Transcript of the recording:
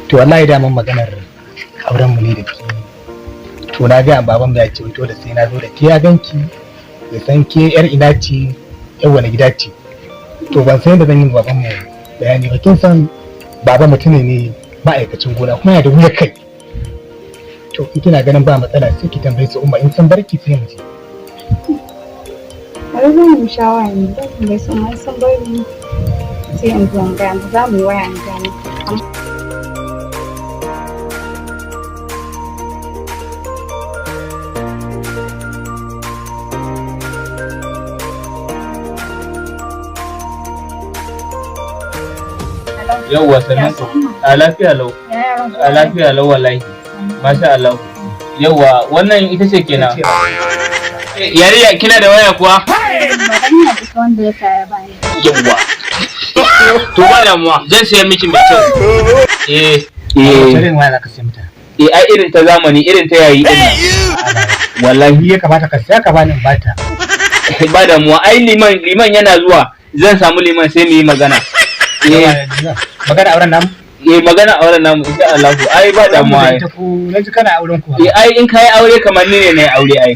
To wallahi daman maganar auren mu ne da ke. To na ga baban mu ya ce dole sai na zo da ke ya ganki, ya san ke yar ina ce, yar wani gida ce. To ban san yadda zan yi baban mu bayani ba, kin san baba mutum ne ma'aikacin gona kuma yana da wuyar kai. To in kina ganin ba matsala sai ki tambaye su Umma, in san barki sai mu je. Bari zan yi shawara ne, zan tambaye su amma sun bari sai in zo in gaya muku, za mu yi waya in gaya muku. Yauwa, sannan ku. A lafiya lau. A lafiya lau wallahi. Masha Allah. Yauwa, wannan ita ce kenan. Yariya, kina da waya kuwa? Magana ita wanda ya saya bani. Yauwa. To ba damuwa, zan siya miki mai kyau. Eh. Eh. Eh. Irin waya za ka sai mata. Eh, ai irin ta zamani, irin ta yayi din nan. Wallahi. Ni ya kamata ka siya ka bani in bata. Ba damuwa, ai liman yana zuwa, zan samu liman sai mu yi magana. Eh, Magana auren namu? Eh, magana auren namu insha Allah. Ai ba damuwa ai. Ita ku na ji kana auren ku. Eh, ai in kai aure kamar ni ne na yi aure ai.